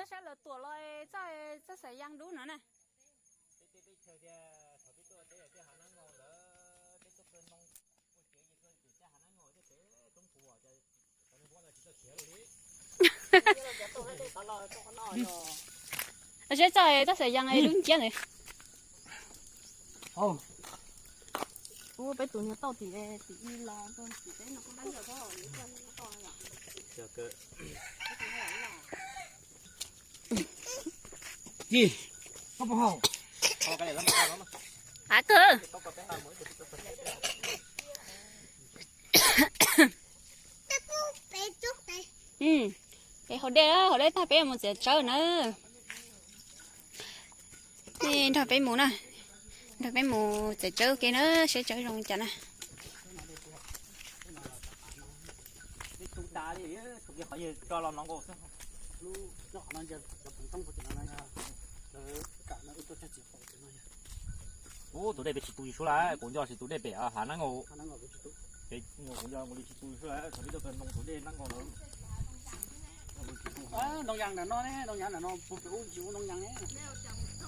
Saib lawv tuam los txoj, txoj xav yas dub no na. Saib txoj, txoj xav yas dub nciab ntawd. Ua peb tus niag tauj tim, tim ib los tim peb no kuj dab ntawm tod. Av kawg. Peb haus dej, haus dej tag peb mus txiav tsawb na. Nej nrog peb mus na, nrog peb mus txiav tsawb ua ke na, saib tsawb zoo li cas na. Ub, tus dej pem tsis tu li suab lawm, kuv nco tsis tus dej pem hav nab nkaus. Kuv nco kuv li tsis tu li suab lawm, thaum peb tuaj pem noo tus dej nab nkaus lawm.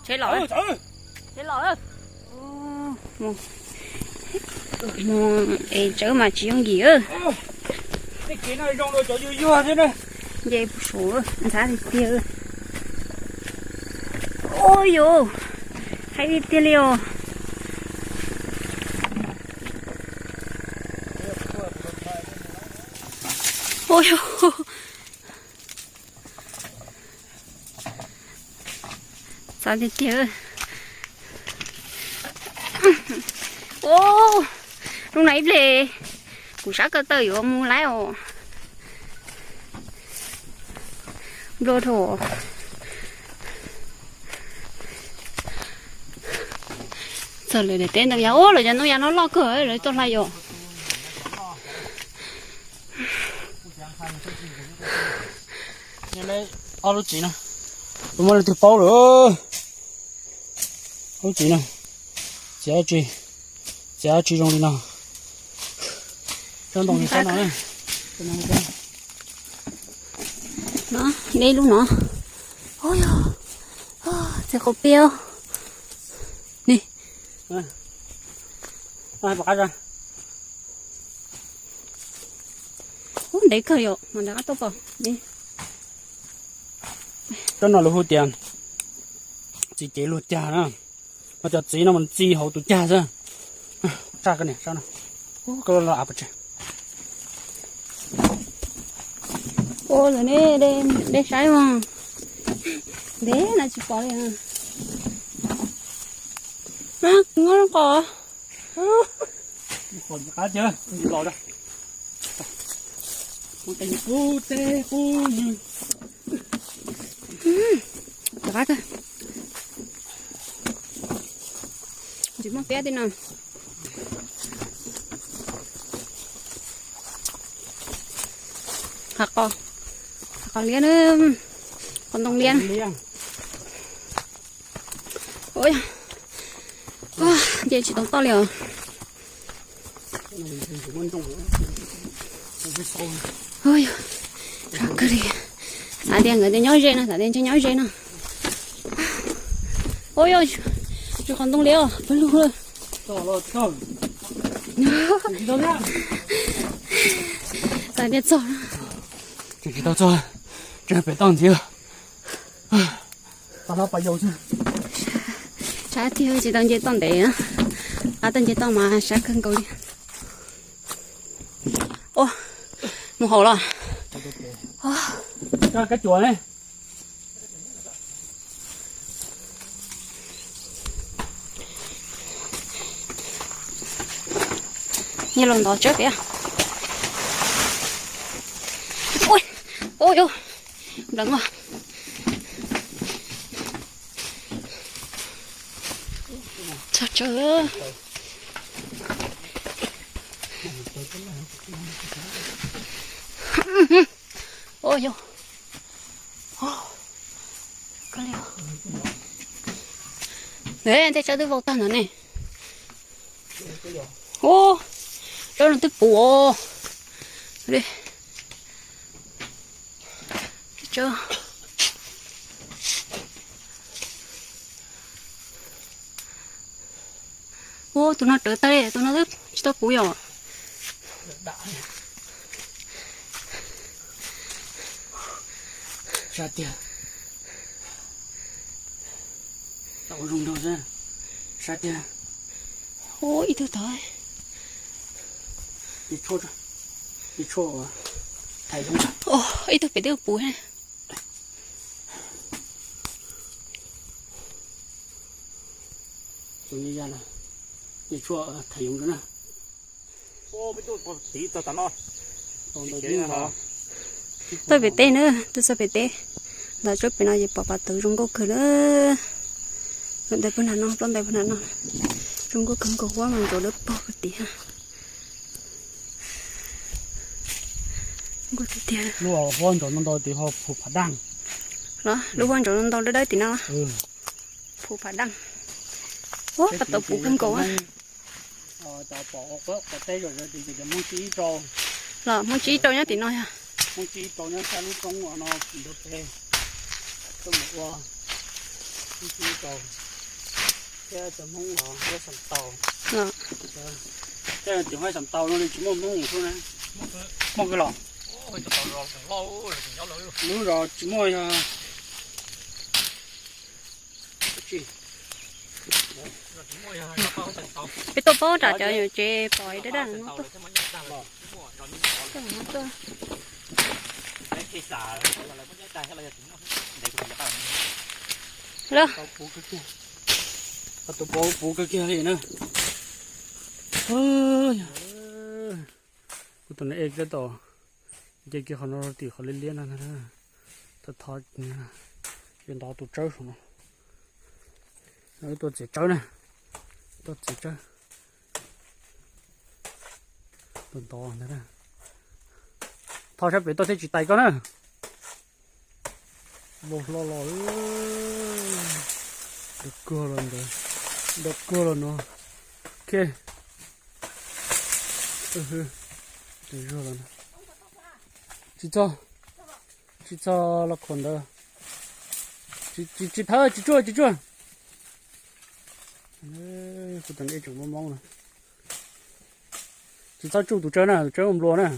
Tsheb los, tsheb los. Mus, mus es tsawb mas tsis yooj yim. Tej kev no zoo rau cov yuag yuag thiab na. Nce puag saud ntxhab tiag tiag. Ua yus, heev tiag tiag li os. Ua yus, ntxhab tiag tiag. Ua, lub no ib pliag kuv sab ko taw yuav mus lawm os. Nplua dhau. Txog lawv daim teb ntoo yav, ua lawv cov ntoo yav no loj kawg lawv tuaj hlais yom. Ob lub txiv no, kuv muab leej twg paub lawm. Lub txiv no, txiav tsis, txiav tsis zoo li no. Tsob ntoo no, no, deb lub no. Ua yog, txiav qhov pia ni. Ub, ntev kawg yom, mas nrad qab tuaj pom. Tsob no lawv hu tias txiv cev luag cag na. Mas cov txiv no mas txi hauv tus cag xwb. Tsa koj niam, tsa no. Ub, koj los av pov tseg. Ua lawm ne, dej saib mas. Ntev no tsis pom li. Nyob qos. Qos qab tiag, los da. Qub teb qub ywg. Rov qab kawg. Tsis muaj piab tej no. Hav qos, hav qos liab na, qos ntoo liab. Ua, nce tsis tau toj li os. Ua yog, sab kawg li. Xav tias nkawd tias nyob ze no, xav tias ntshe nyob ze no. Ua yog, tsis qhov ntoo li os, pawg lug. Xav tias txog. Tsis tau txog, tseem pem toj ntxiv. Sab tiag tsis tau nce toj ntev, qab tau nce toj mas sab kawg nkaus li. Ua, mus hauv los. Kab cuam ne. Nyias los ntov tsawb pem. Ui, ui yus, npleev os. Txog tsawb. Ua yus. Ntawd tej tsawb twb vau tag ntawd ne. Ua, tsawb no twb puv os. Li, tsawb. Tus no rawv tag li, tus no twb tsis tau puv yom. Sab tiag. Tau zoo nraug xwb. Sab tiag. Ua ib tug tod. Ib tug pem twb puv. Tuaj pem teb na, tuaj txog pem teb. Ntawd tsuas pem no ces pom pas tawv zoo nkauj kawg na. Ntawm pag nram no, plaub ntawm pag nram no zoo nkauj kawg, nkaus huab mas ntsuav dawb paug kawg tid. Nkauj tiag tiag. Lub huab ntsaum no ntau tid ho phu phav daj. Los lub huab ntsaum no ntau dawb dawb tim no. Phu phav daj. Ua pas tau puv kawg nkaus. Los Hmoob tsib rau nyob tim no yog. Hmoob tsib rau nyob sab lub roob no ntawd pem. Tuaj mus ua Hmoob tsib rau thiab cov Hmoob Huab Xam Tau. Tej tim Huab Xam Tau no li tsis muaj Hmoob mus xwb na. Muaj kawg los? Lub zos tsis muaj yog peb tuaj paub tsam cov nyuam tsev pom dawb daj no tuaj. Los, tus puv kawg kiag li na. Kuv tus niam ej tab tom nce kiag qhov no rau tim qhov liab liab no ntag. Thov thov, yuav ntov tus tsawb saum no. Tuaj txiav tsawb na, tuaj txiav tsawb. Tuaj ntov ntag na. Thov sab pem tuaj thiaj tsis tais koj na. Vau hlo los, dag kuag los ntawd, dag kuag los no. Ok. Tus zuag los no. Tsis txog, tsis txog los khaum ntawd. Tsis, tsis thawb, tsis tsuaj, tsis tsuaj. Kuv tus niam ej tseem mob mob na. Tsis txhob tsuj tus tsawb na, tus tsawb ua nplua na.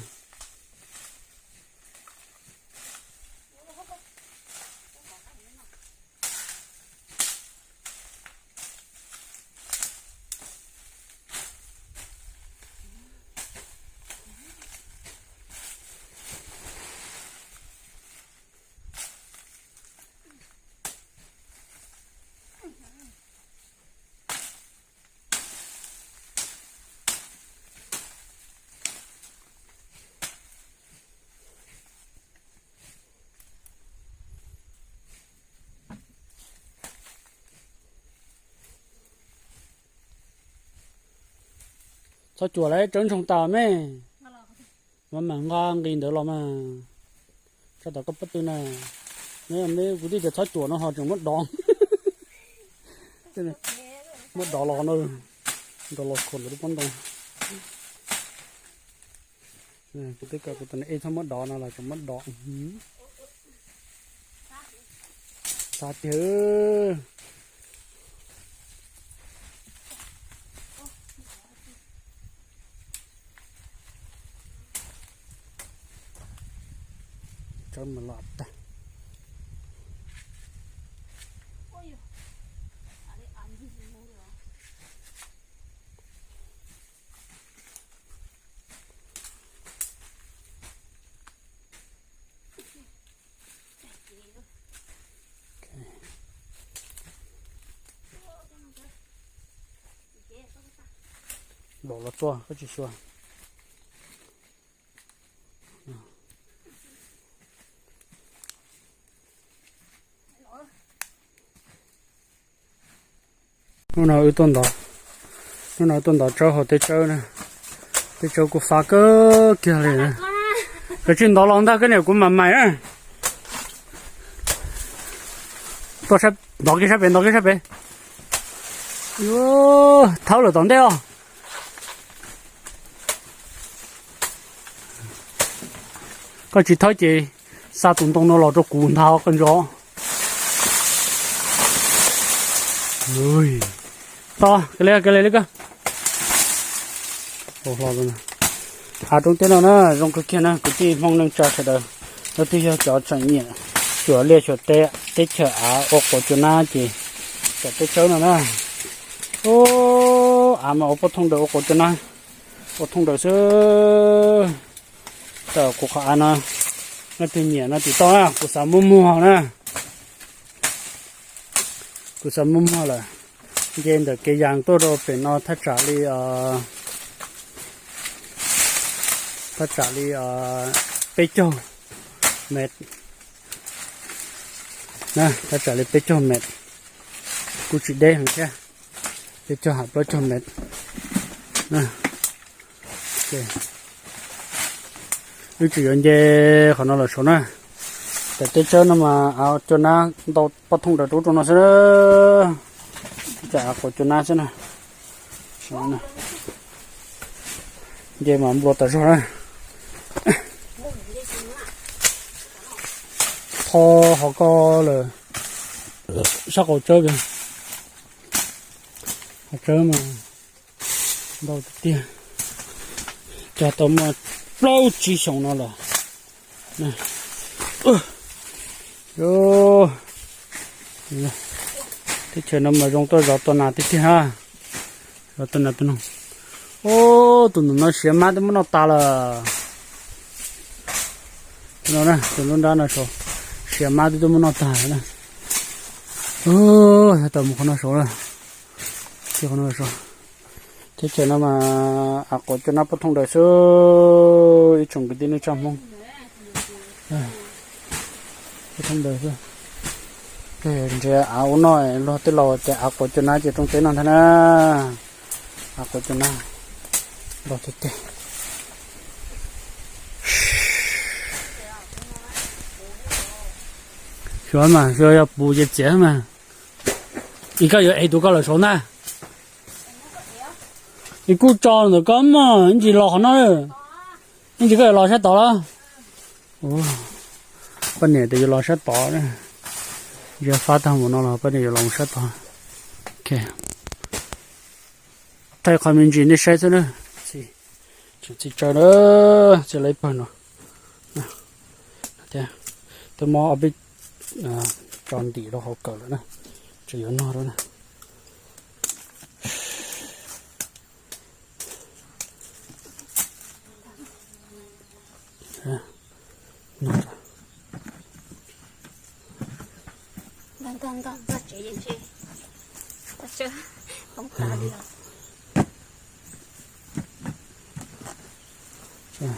Txhob cuam lawm, tsawb ntsoog tas me. Mas mam nqa nqis ntawd los mas. Tso tom koj pob tw na. Kuv tij tias txhob cuam no ho tseem muab dov. Muab dov los no, dov los khuam lawv lub pob ntoo. Kuv twb kom kuv tus niam ej txhob muab dov no los tseem muab dov. Xav tiag. Tsawb mas los tag. Los los txua koj tsis xyuas. Hnub no wb tuaj ntov, hnub no wb tuaj ntov tsawb hauv teb tsawb na. Teb tsawb kuj fab kawg kiag li na. Koj tsis ntov los ntag koj niam, kuv mam mais na. Tuaj, ntov kiag sab pem, ntov kiag sab pem. Thawb lawm tom ntej os. Koj tsis thawb ces xa tus ntoo no los rau kuv ntag koj nco. Tod, kawg li, kawg li li koj. Av roob teb no na zoo kawg kiag na kwv tij Hmoob neej tsa sawv daws. Leej twg yog cov tseem nyiam xyuas liaj xyuas teb, teb chaws av ua quav cua nab ces cov teb tsawb no na. Av mas ua poj thooj daws ua quav cua nab, ua thooj daws xwb. Tam kuv qhov av no, leej twg nyiam no tim toj na, kuv xav muab muag na. Kuv xav muab muag lawm. Nce ntawm kev yas tuaj rau pem no thaj tsam li, thaj tsam li peb caug mev. Thaj tsam li peb caug mev. Kuj tsis deb heev thiab, peb caug ha plaub caug mev. Wb tseem yuav nce qhov no lawm saud na. Tam teb tsawb no mas av cua nab ntau poj thooj daws rau rau no xwb. Tsam av quav cua nab xwb na. Nce mas nplua tas zog na. Tho hov ko lawm, sab qaum tsawb, qhov tsawb mas ntau tiag tiag, cog tau muaj plaub tsib xyoos no lawm. Teb chaws no mas zoo tuaj zov tua nas tiag tiag na. Zov tua nas tua noog. Ub, tus ntawm no siav mab twb muab noj tas lawm. Tus no, tus nruab nrab no saud, siav mab twb tuaj muab noj tas lawm na. Yog tau mus qhov no saud na. Qhov no saud. Teb chaws no mas av quav cua nab poj thooj daws xwb, ib tsoom kwv tij neej tsa Hmoob. Poj thooj daws xwb. Ntsia av ua noj luag tej laus tias av quav cua nab ces roob teb no ntag na. Av quav cua nab luag tiag tiag. Xyov mas xyov yog puv ces txiav mas. Es koj yuav ev tus koj lawm saud ntag. Es kuj tso ntawm koj mog, ib ntsis los qhov no. Ib ntsis koj yuav los sab tod los? Poj niam tias yuav los sab tod. Ntsia fab tag mus no los poj niam yuav los sab tod. Thaij qhov me ntsis nej saib xwb na. Tsis txi tsawg na, txi lawv ib pawg no. Twb muab ob peb tso ntim rau hauv kawm lawm na, tseem yuav noj rau na.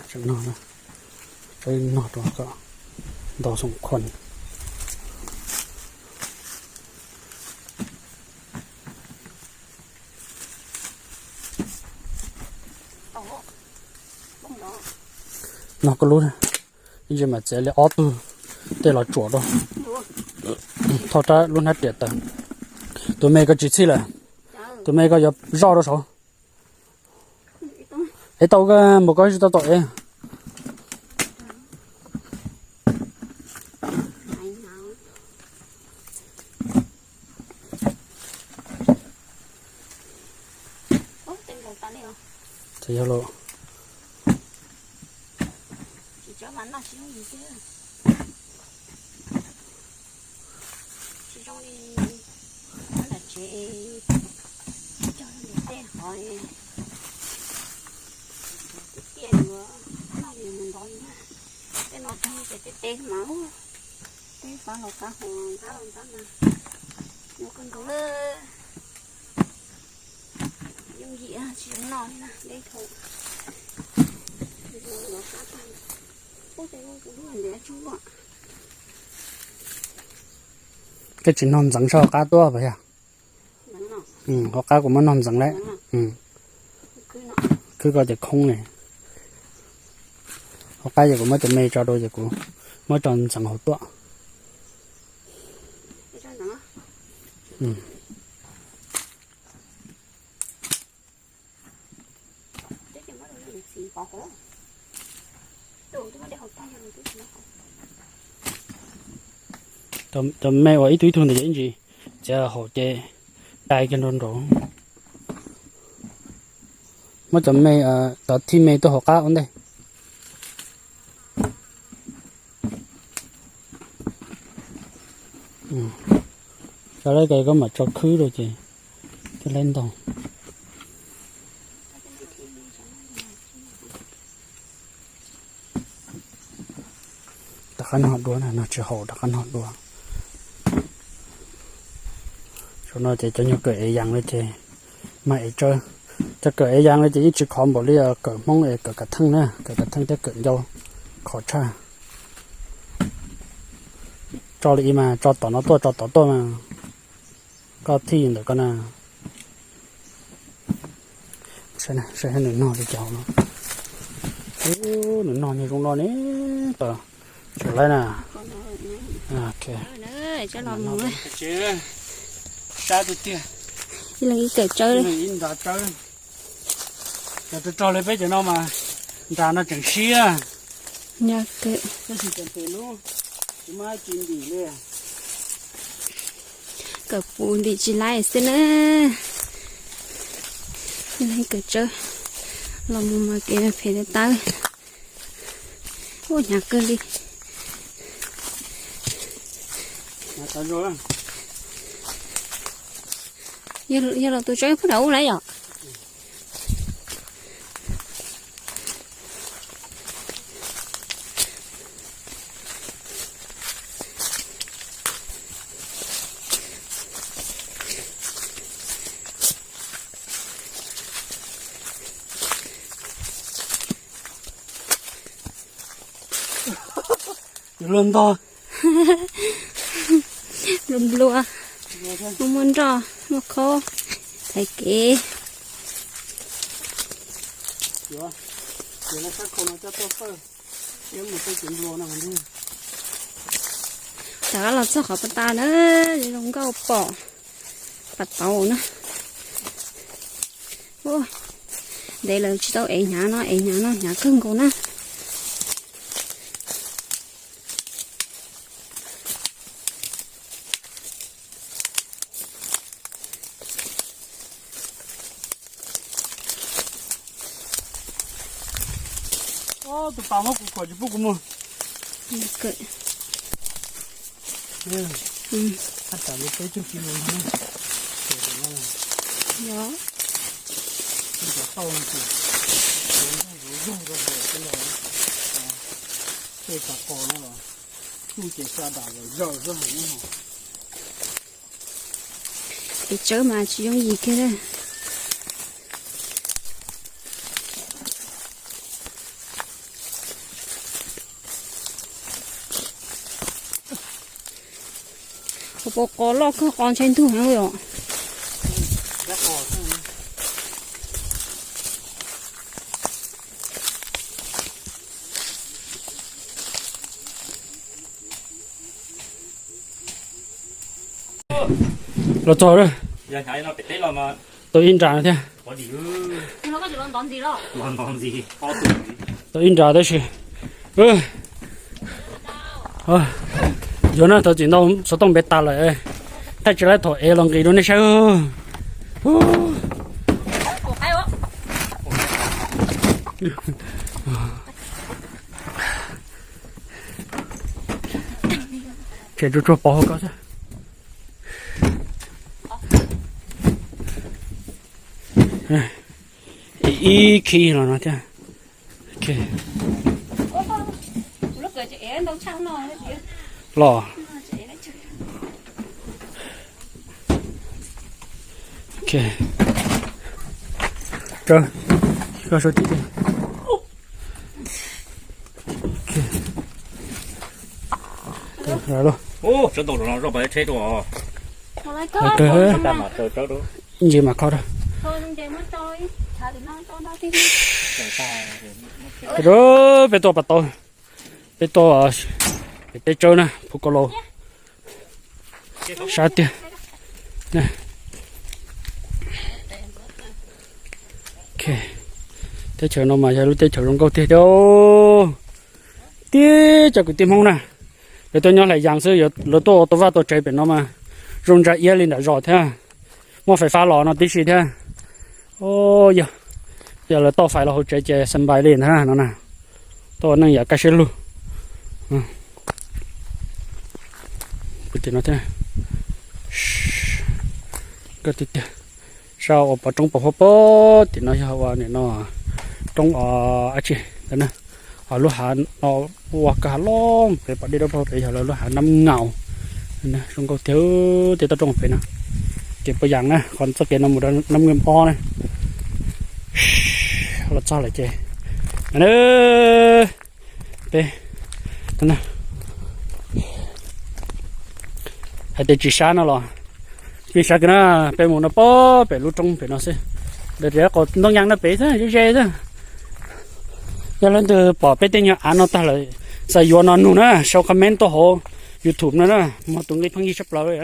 Tseem noj, tseem noj rau kom ntau xoom khuam. Noj koj lub, ib ntsis mam txiav li ob tug tej los tsuam rau. Thauj rab lub hnab riam tawm. Tus me koj tsis txhij lawm, tus me koj yuav zoj rau saud. Es tau koj mus koj tsis tau tom es. Txawm yog los. Tsis zoo li nram tsev, cog niam tej hov tiaj yuav noj li mus ntov li na. Tej no cog ces tej teb mas, teb fav los kav hauv ntab los ntab mas, yuav kawg nkaus na. Yooj yim tsis zoo noj li na, deb dhau. Los sab tag, ub, tej lub ntiav tsub. Koj tsis nog ntxeev sab hauv qab tuaj puas yog? Hauv qab kuv muab nog ntxeev lawm. Khwb koj ces khoob li. Hauv qab ces kuv muab cov me tso rau ces kuv muab tso ntxeev hauv tuaj. Cov me uas ib tug ib tug ntawd yog ib ntsis txiav haum ces dai kiag nrau nraud. Muab cov me, cov thij me tuaj hauv qab ua ntej. Cov lawv koj mam tso khwb rau ces thiaj laib ntau. Rov qab no dua na, no tsis haum, rov qab no dua. Saum no ces cov nyuag kawm ev yas no ces mag ev tsawb. Cov kawm ev yas no ces yeej tsis khov npaum li kawm Hmoob es kawm kav theej na, kawm kav theej thiab kawm ncau khov tshaj. Tso li ib mas tso tom no tuaj tso tom tuaj mas koj thij ntawm koj na. Saib nws nog li cas no. Nws nog nyuag zoo no ne, tau, tsis laib na. Sab tiag tiag. Ib leeg ib kawm tsawb. Cov rog rog li peb cov no mas nras no tseem siab. Tab sis cov pem lub tsis muaj dab tsi ntim li. Kawm puv ntim tsis laib xwb na. Ib leeg ib kawm tsawb los mus mas kev phem tawv. Ua hnyav kawg li. Yog los tus tsawb puag nram ub lawm yom. Luag ntog. Nplua nplua, muaj muaj nroj muaj khaub, thaiv kev. Rov qab los txog qhov pas tas na, zoo nkauj pom pas tauv na. Ntev lawm tsis tau ev hnyav no, ev hnyav no hnyav kawg nkaus na. Tus pas muab kuv kom tsis pub kuv mus. Hab tas li peb caug kis lus no. Cov tauj no ces zuj zus rau hauv tej los, tej pas qos no los tsuj ces xa dam zaws zaws xwb hauv no. Kev tsawb mas tsis yooj yim kiag. Ua pov qos loj kawg, qos ntshai ntug heev li os. Los txog lawm. Tau ib nra no thiab. Tau ib nra tab sis yuav na, tau txim ntau xov tooj npe tas lawm. Thaij tsis laib thaum ev los nqis rau nej saib. Tshem tsuag tsuag pov hauv ko xwb. Ib khib los no thiab. Los. Tsawb, koj suav tim. Ntses mas kho rau. Peb tuaj pas tau, peb tuaj pem teb tsawb na, phu ko lau. Sab tiag. Teb chaws no mas yog lub teb chaws zoo nkauj tiag tiag. Tib cov kwv tij Hmoob na, lawv tuaj nyob hlais yas xwb, lawv tuaj ua tau vaj tau tsev pem no mas zoo ntsa iab li nram zos thiab. Muaj fais fab los no tib si thiab. Yog Yog lawv tau fais los hauv tsev ces xas npais li ntag no na. Tau ua neej yam kaj siab lug. Tim no thiab, kaj tiag tiag. Sab uas pov roob pov huab pab tim no yog ua nim no roob dab tsi ntawd na. Ho lub hav no ua kawg hav loj pem pom dej dawb paug pem yog lawv lub hav Nab Ngaus. Zoo nkauj tiag, tej toj roob pem no. Ces puas yam na, qhov txoj kev no mus rau Nab Ngaus ob na. Los txog lawm ces peb hais tias tsis sab no los yeej sab kiag na. Peb mus no pem lub roob pem no xwb. Ntawm tias qhov ntoo yas no pem xwb, ze ze xwb. Yog leej twg pom peb tej nyuag av no tag lawm, xav yuav no nug na, sau comment tuaj hauv YouTube no na, muaj tus nqi pheej yig tshaj plaws li.